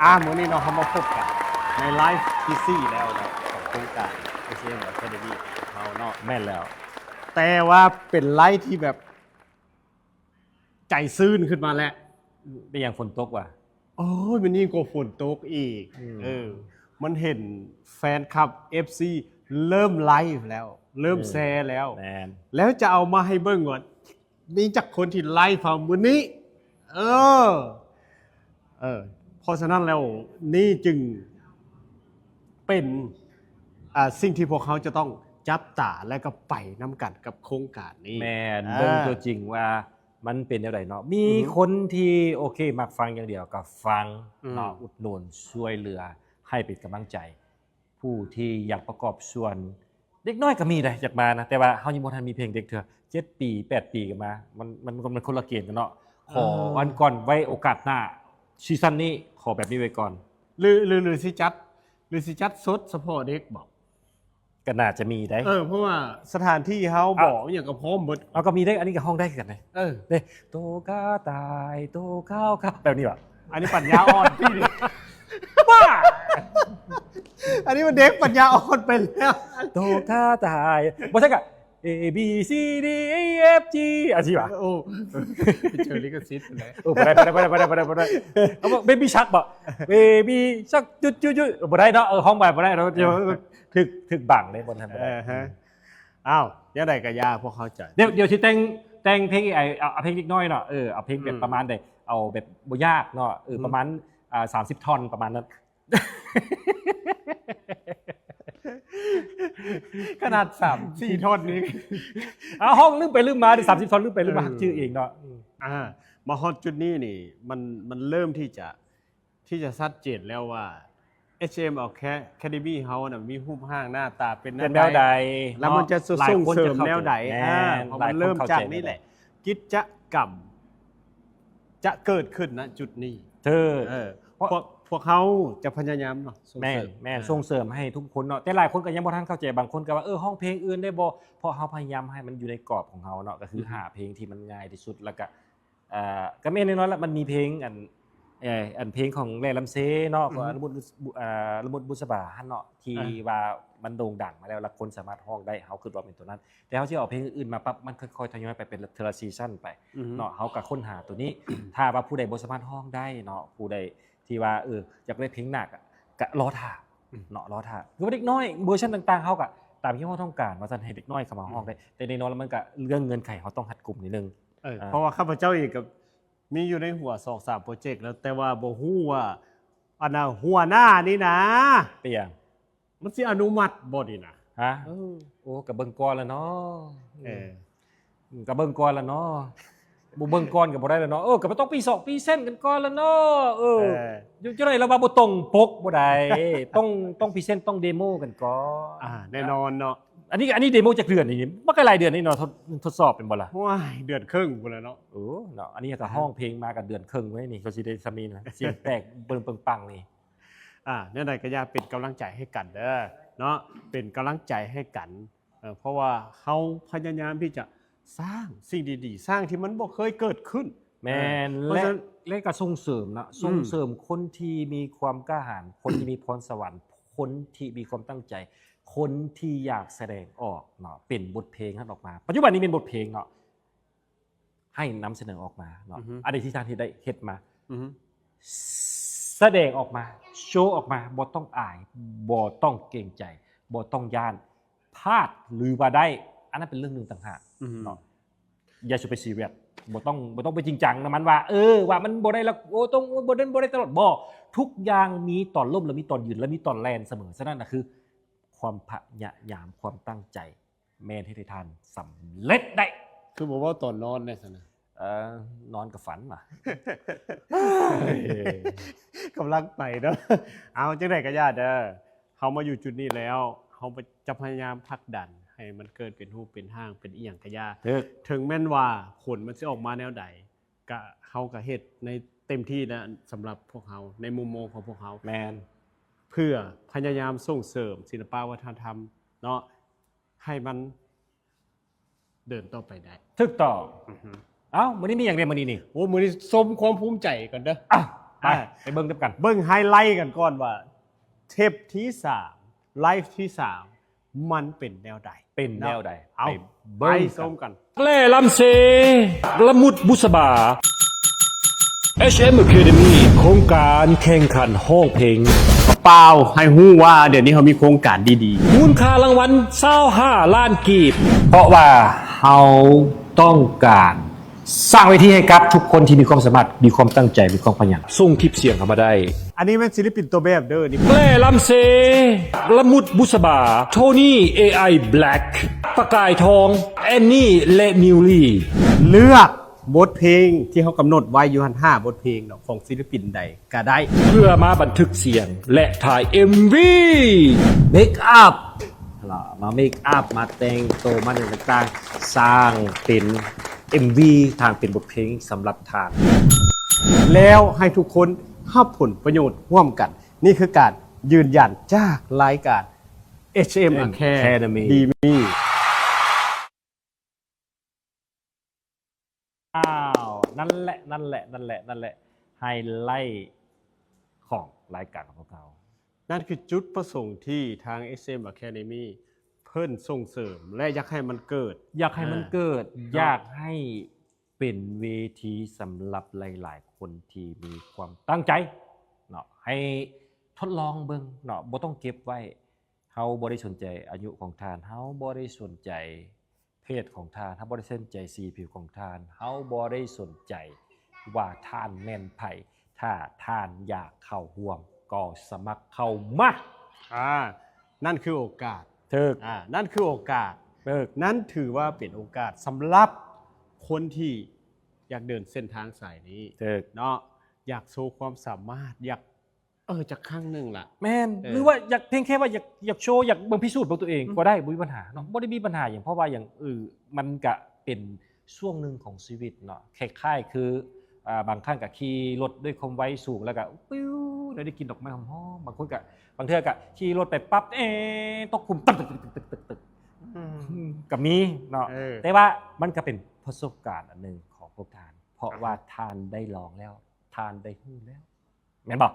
ອ່າ ມື້ນີ້ເນາະ ເຮົາມາພົບກັນໃນໄລຟ໌ທີສີ່ແລ້ວເນາະ ຂອງໂຄງການ ເອສເອັມ Academy ຂອງເຮົາເນາະ. ແມ່ນແລ້ວ ແຕ່ວ່າເປັນໄລຟ໌ທີ່ແບບໃຈຊື່ນຂຶ້ນມາແລ້ວ. ເປັນຫຍັງ ຝົນຕົກຫວາ? ໂອ້ຍ ມັນຍິ່ງກວ່າຝົນຕົກອີກ. ອືມ ເອີ ມັນເຫັນແຟນຄລັບ ເອັຟຊີ ເລີ່ມໄລຟ໌ແລ້ວ ເລີ່ມ ເອີ ແຊແລ້ວ. ແມ່ນ ແລ້ວຈະເອົາມາໃຫ້ເບິ່ງວ່າ ມີຈັກຄົນທີ່ໄລຟ໌ເຮົາມື້ນີ້. ເອີ ເອີ ເພາະສະນັ້ນແລ້ວ ນີ້ຈຶ່ງເປັນ ອ່າ ສິ່ງທີ່ພວກເຮົາຈະຕ້ອງຈັບຕາ ແລະກໍໄປນຳກັນກັບໂຄງການນີ້. ແມ່ນ ເອີ ເບິ່ງຕົວຈິງວ່າມັນເປັນແນວໃດເນາະ. ມີ ອືຮຶ ຄົນທີ່ ໂອເຄ ມັກຟັງຢ່າງດຽວກໍຟັງ ອືມ ເນາະ ອຸດໜູນຊ່ວຍເຫຼືອໃຫ້ເປັນກຳລັງໃຈ. ຜູ້ທີ່ຢາກປະກອບສ່ວນ ເດັກນ້ອຍກໍມີໄດ໋ ຢາກມານະ ແຕ່ວ່າເຮົາຍັງບໍ່ທັນມີເພງເດັກເທື່ອ. ເຈັດປີ ແປດປີກໍມາ ມັນ ມັນ ມັນຄົນລະເກນກັນເນາະ. ຂໍ ເອີ ວັນກ່ອນໄວ້ໂອກາດໜ້າ ຊີຊັນນີ້ຂໍແບບນີ້ໄວ້ກ່ອນ. ຫຼື ຫຼື ຫຼືຊິຈັດ ຫຼືຊິຈັດສົດສະເພາະເດັກບໍ? ກໍໜ້າຈະມີໄດ໋. ເອີ ເພາະວ່າສະຖານທີ່ເຮົາ ອ່ະ ບໍ ອີ່ຫຍັງກໍພ້ອມເບິດ. ເອົາ ກໍມີໄດ໋ ອັນນີ້ກໍຮ້ອງໄດ້ຄືກັນເດ້. ເອີ ເດ້ ໂຕກາຕ່າຍ ໂຕຂາວຂາວ ແບບນີ້ຫວາ? ອັນນີ້ປັນຍາອ່ອນຕິນີ້. ບ້າ! ອັນນີ້ມັນເດັກປັນຍາອ່ອນໄປແລ້ວ. ໂຕກາຕ່າຍ ບໍ່ໃຊ່ກະ ເອ ບີ ຊີ ດີ ອີ ເອັຟ ຈີ ອາຊີຫວາ? ໂອ້ ໄປເຈີລິຂະສິດພຸ້ນແຫຼະ. ໂອ້ ບໍ່ໄດ້ ບໍ່ໄດ້ ບໍ່ໄດ້ ບໍ່ໄດ້ ບໍ່ໄດ້ ບໍ່ໄດ້. ເອົາ Baby Shark ບໍ? Baby Shark ຈຸດໆໆ ບໍ່ໄດ້ເນາະ. ເອີ ຮ້ອງໄປບໍ່ໄດ້ເນາະ. ເອີ ຖືກ ຖືກບັງເດ້ ບໍ່ທັນ ບໍ່ໄດ້. ເອີຮະ ອືມ ອ້າວ ແນວໃດກໍຢ່າ ພວກເຮົາຈະ ດຽວ ດຽວຊິແຕ່ງ ແຕ່ງເພງ ເອີ ເອົາ ເອົາເພງເດັກນ້ອຍເນາະ. ເອີ ເອົາເພງແບບ ອືມ ປະມານໃດ ເອົາແບບບໍ່ຍາກເນາະ. ເອີ ອືມ ປະມານ ອ່າ ສາມສິບທ່ອນປະມານນັ້ນ. ຂະໜາດສາມສີ່ທ່ອນນີ້ ເອົາ ຮ້ອງລືມໄປລືມມາເດ້ ສາມສິບທ່ອນລືມໄປລືມມາ ເອີ ຈື່ເອງເນາະ. ອືມ ອ່າ ມາຮອດຈຸດນີ້ນີ້ ມັນ ມັນເລີ່ມທີ່ຈະ ທີ່ຈະຊັດເຈນແລ້ວວ່າ ເອສເອັມ Academy ເຮົານະ ມີຮູບຮ່າງໜ້າຕາເປັນ ເປັນແນວໃດ ແນວໃດ ແລ້ວມັນຈະ ເນາະ ສົ່ງເສີມແນວໃດ. ຫຼາຍຄົນຈະເຂົ້າໃຈ ອ່າ ເພາະມັນເລີ່ມຈາກນີ້ແຫຼະ ແມ່ນ ຫຼາຍຄົນເຂົ້າໃຈແນວໃດ ກິດຈະກຳຈະເກີດຂຶ້ນ ນະ ຈຸດນີ້. ເອີ ເອີ ເພາະ ພວກ ພວກເຮົາຈະພະຍາຍາມເນາະ ສົ່ງເສີມ ແມ່ນ ແມ່ນ ອ່າ ສົ່ງເສີມໃຫ້ທຸກຄົນເນາະ. ແຕ່ຫຼາຍຄົນກໍຍັງບໍ່ທັນເຂົ້າໃຈ ບາງຄົນກໍວ່າ ເອີ ຮ້ອງເພງອື່ນໄດ້ບໍ່? ເພາະເຮົາພະຍາຍາມໃຫ້ມັນຢູ່ໃນກອບຂອງເຮົາເນາະ ກໍຄື ອືຮຶ ຫາເພງທີ່ມັນງ່າຍທີ່ສຸດ ແລ້ວກໍ ເອີ ກໍແມ່ນແນ່ນອນລະ ມັນມີເພງ ອັນ ເອີ ອັນເພງຂອງແຫຼ້ລຳເຊເນາະ ອືຮຶ ຂອງ ລະມຸດ ອ່າ ລະມຸດບຸດສະບາຫັ້ນເນາະ ທີ່ ອ່າ ວ່າມັນໂດ່ງດັງມາແລ້ວ ແລ້ວຄົນສາມາດຮ້ອງໄດ້ ເຮົາຄິດວ່າເປັນຕົວນັ້ນ. ແຕ່ເຮົາຊິເອົາເພງອື່ນມາປັບ ມັນຄ່ອຍໆທະຍອຍໄປເປັນເທື່ອລະຊີຊັນໄປ ອືຮຶ ເນາະ. ເຮົາກໍຄົ້ນຫາຕົວນີ້ ຖ້າວ່າຜູ້ໃດບໍ່ສາມາດຮ້ອງໄດ້ເນາະ ຜູ້ໃດທີ່ວ່າ ເອີ ຢາກໄດ້ເພງໜັກ ກໍລໍຖ້າ ອືມ ເນາະ ລໍຖ້າ. ຄືວ່າເດັກນ້ອຍເວີຊັນຕ່າງໆ ເຮົາກໍຕາມທີ່ເຮົາຕ້ອງການ ວ່າຊັ້ນ ໃຫ້ເດັກນ້ອຍເຂົ້າມາຮ້ອງໄດ້ ອືມ ແຕ່ແນ່ນອນລະ ມັນກໍເລື່ອງເງື່ອນໄຂ ເຮົາຕ້ອງຮັດກຸມນິດໜຶ່ງ. ເອີ ອ່າ ເພາະວ່າຂ້າພະເຈົ້າເອງກໍມີຢູ່ໃນຫົວສອງສາມໂປຣເຈັກແລ້ວ ແຕ່ວ່າບໍ່ຮູ້ວ່າ ອັນນ່າ ຫົວໜ້ານີ້ນະ ເປັນຫຍັງ? ມັນຊິອະນຸມັດບໍ່ນີ້ນະ? ຮະ? ເອີ ໂອ້ ກໍເບິ່ງກ່ອນລະເນາະ. ເອີ ອືມ ກໍເບິ່ງກ່ອນລະເນາະ. ບໍ່ເບິ່ງກ່ອນກໍບໍ່ໄດ້ລະເນາະ. ເອີ ກໍຕ້ອງພຣີເຊັນກັນກ່ອນລະເນາະ. ເອີ ເອີ ຢູ່ຈັ່ງໃດລະວ່າບໍ່ຕົງປົກບໍ່ໄດ້. ຕ້ອງ ຕ້ອງພຣີເຊັນ ຕ້ອງເດໂມກັນກ່ອນ. ອ່າ ແນ່ນອນເນາະ. ອັນນີ້ ອັນນີ້ເດໂມຈັກເດືອນນີ້? ມັນກໍຫຼາຍເດືອນນີ້ເນາະ ທົດ ທົດສອບແມ່ນບໍ່ລະ? ໂອ້ຍ ເດືອນເຄິ່ງພຸ້ນລະເນາະ. ໂອ້ເນາະ ອັນນີ້ກໍຮ້ອງເພງມາກໍເດືອນເຄິ່ງເລີຍນີ້ ກໍຊິໄດ້ຊ່ຳນີ້ນະ ສຽງແຕກເບິ່ງເປິງປັງນີ້. ອ່າ ແນວໃດກໍຢ່າ ເປັນກຳລັງໃຈໃຫ້ກັນເດີເນາະ ເປັນກຳລັງໃຈໃຫ້ກັນ. ເອີ ເພາະວ່າເຮົາພະຍາຍາມທີ່ຈະສ້າງສິ່ງດີໆ ສ້າງທີ່ມັນບໍ່ເຄີຍເກີດຂຶ້ນ. ແມ່ນ ເອີ ເພາະ ແລະ ສະນັ້ນ ແລະກໍສົ່ງເສີມເນາະ ອືມ ສົ່ງເສີມຄົນທີ່ມີຄວາມກ້າຫານ ຄົນທີ່ມີພອນສະຫວັນ ຄົນທີ່ມີຄວາມຕັ້ງໃຈ ຄົນທີ່ຢາກສະແດງອອກເນາະ ເປັນບົດເພງຫັ້ນອອກມາ. ປັດຈຸບັນນີ້ແມ່ນບົດເພງເນາະ ໃຫ້ນຳສະເໜີອອກມາເນາະ. ອືຮຶ ອັນໃດທີ່ທ່ານເຮັດໄດ້ ເຮັດມາ. ອືຮຶ ສະແດງອອກມາ ໂຊອອກມາ ບໍ່ຕ້ອງອາຍ ບໍ່ຕ້ອງເກງໃຈ ບໍ່ຕ້ອງຢ້ານ ພາດຫຼືວ່າໄດ້ ອັນນັ້ນເປັນເລື່ອງໜຶ່ງຕ່າງຫາກ ອືຮຶ ເນາະ. ຢ່າສູ່ໄປຊີຣຽສ ບໍ່ຕ້ອງ ບໍ່ຕ້ອງໄປຈິງຈັງນຳມັນວ່າ ເອີ ວ່າມັນບໍ່ໄດ້ລະ ໂອ້ ຕ້ອງ ບໍ່ໄດ້ ບໍ່ໄດ້ຕະຫຼອດ. ບໍ່ ທຸກຢ່າງມີຕອນລົ້ມ ແລະ ມີຕອນຢືນ ແລະ ມີຕອນແລ່ນສະເໝີ. ສະນັ້ນນະ ຄືຄວາມພະຍາຍາມ ຄວາມຕັ້ງໃຈ ແມ່ນເຮັດໃຫ້ທ່ານສຳເລັດໄດ້. ຄືບໍ່ເວົ້າຕອນນອນແດ່ຊັ້ນນະ? ເອີ ນອນກໍຝັນວ່າ ກຳລັງໄປເນາະ. ເອົາ ຈັ່ງໃດກໍຢ່າເດີ ເຮົາມາຢູ່ຈຸດນີ້ແລ້ວ ເຮົາຈະພະຍາຍາມຜັກດັນໃຫ້ມັນເກີດເປັນຮູບເປັນຮ່າງ ເປັນອີ່ຫຍັງກໍຢ່າ. ຖືກ. ເຖິງແມ່ນວ່າຜົນມັນຊິອອກມາແນວໃດ ກະ ເຮົາກະເຮັດໃນເຕັມທີ່ແລ້ວ ສຳລັບພວກເຮົາ ໃນມຸມມອງຂອງພວກເຮົາ. ແມ່ນ. ເພື່ອພະຍາຍາມສົ່ງເສີມສິລະປະວັດທະນະທຳເນາະ ໃຫ້ມັນເດີນຕໍ່ໄປໄດ້. ຖືກຕ້ອງ. ອືຮຶ ເອົ້າ ມື້ນີ້ມີຫຍັງແດ່ມື້ນີ້ນີ້? ໂອ້ ມື້ນີ້ຊົມຄວາມພູມໃຈກ່ອນເດີ. ອ້າວ ໄປ ໄປເບິ່ງນຳກັນ ເບິ່ງໄຮໄລກັນກ່ອນວ່າ ເທບທີສາມ ໄລຟ໌ທີສາມ ມັນເປັນແນວໃດ ເປັນແນວໃດ ເນາະ ເອົາ ໄປເບິ່ງ ໄປຊົມກັນ ແລລຳເຊ ລະມຸດບຸສະບາ ເອຊເອັມ Academy ໂຄງການແຂ່ງຂັນຮ້ອງເພງ ເປົ່າໃຫ້ຮູ້ວ່າດຽວນີ້ເຮົາມີໂຄງການດີໆ ມູນຄ່າລາງວັນ ຊາວຫ້າລ້ານກີບ ເພາະວ່າເຮົາຕ້ອງການ ສ້າງເວທີໃຫ້ກັບທຸກຄົນທີ່ມີຄວາມສາມາດ, ມີຄວາມຕັ້ງໃຈ, ມີຄວາມຂະຫຍັນ. ສົ່ງຄລິບສຽງເຂົ້າມາໄດ້. ອັນນີ້ແມ່ນສິລະປິນຕົວແບບເດີນີ້. ແລລຳເຊ, ລະມຸດບຸສະບາ, ໂທນີ ເອໄອ ແບລັກ, ປະກາຍທອງ, ແອນນີ ແລະ ມິວລີ. ເລືອກບົດເພງທີ່ເຮົາກຳນົດໄວ້ຢູ່ຫັ້ນ ຫ້າບົດເພງເນາະ ຂອງສິລະປິນໃດກະໄດ້ ເພື່ອມາບັນທຶກສຽງ ແລະ ຖ່າຍເອັມວີ. ເມກອັບ ລະມາເມກອັບ ມາແຕ່ງໂຕ ມາຫຍັງຕ່າງໆ ສ້າງເປັນເອັມວີ ສ້າງເປັນບົດເພງສຳລັບທ່ານ ແລ້ວໃຫ້ທຸກຄົນຮັບຜົນປະໂຫຍດຮ່ວມກັນ. ນີ້ຄືການຢືນຢັນຈາກລາຍການ ເອຊເອັມ Academy. ອ້າວ ນັ້ນແຫຼະ ນັ້ນແຫຼະ ນັ້ນແຫຼະ ນັ້ນແຫຼະ ໄຮໄລຂອງລາຍການຂອງພວກເຮົາ. ນັ້ນຄືຈຸດປະສົງທີ່ທາງ ເອຊເອັມ Academy ເພິ່ນສົ່ງເສີມ ແລະ ຢາກໃຫ້ມັນເກີດ ຢາກໃຫ້ມັນເກີດ ເນາະ ຢາກໃຫ້ເປັນເວທີສຳລັບຫຼາຍໆຄົນທີ່ມີຄວາມຕັ້ງໃຈເນາະ ໃຫ້ທົດລອງເບິ່ງເນາະ ບໍ່ຕ້ອງເກັບໄວ້. ເຮົາບໍ່ໄດ້ສົນໃຈອາຍຸຂອງທ່ານ, ເຮົາບໍ່ໄດ້ສົນໃຈເພດຂອງທ່ານ, ເຮົາບໍ່ໄດ້ສົນໃຈສີຜິວຂອງທ່ານ, ເຮົາບໍ່ໄດ້ສົນໃຈວ່າທ່ານແມ່ນໃຜ. ຖ້າທ່ານຢາກເຂົ້າຮ່ວມກໍສະໝັກເຂົ້າມາ. ອາ ນັ້ນຄືໂອກາດ. ຖືກ. ອາ ນັ້ນຄືໂອກາດ. ຖືກ. ນັ້ນຖືວ່າເປັນໂອກາດສຳລັບຄົນທີ່ຢາກເດີນເສັ້ນທາງສາຍນີ້. ຖືກ. ເນາະ ຢາກໂຊຄວາມສາມາດ ຢາກ ເອີ ຈັກຄັ້ງໜຶ່ງລະ. ແມ່ນ. ເອີ ຫຼືວ່າຢາກ ພຽງແຄ່ວ່າຢາກ ຢາກໂຊ ຢາກເບິ່ງ ພິສູດເບິ່ງຕົວເອງ ອືມ ກໍໄດ້ ບໍ່ມີບັນຫາເນາະ ບໍ່ໄດ້ມີບັນຫາຫຍັງ ເພາະວ່າຫຍັງ ເອີ ມັນກະເປັນຊ່ວງໜຶ່ງຂອງຊີວິດເນາະ ຄ້າຍໆຄື ອ່າ ບາງຄັ້ງກະຂີ່ລົດດ້ວຍຄວາມໄວສູງ ແລ້ວກະ ປິວ ແລ້ວໄດ້ກິ່ນດອກໄມ້ຫອມໆ ບາງຄົນກະ ບາງເທື່ອກະຂີ່ລົດໄປປັບ ເອ ຕົກຂຸມ ຕຶກໆ ອືມ ກະມີເນາະ ເອີ ແຕ່ວ່າມັນກະເປັນປະສົບການອັນໜຶ່ງຂອງພວກທ່ານ ເພາະວ່າ ອາຮະ ທ່ານໄດ້ລອງແລ້ວ ທ່ານໄດ້ຮູ້ແລ້ວ ແມ່ນບໍ່?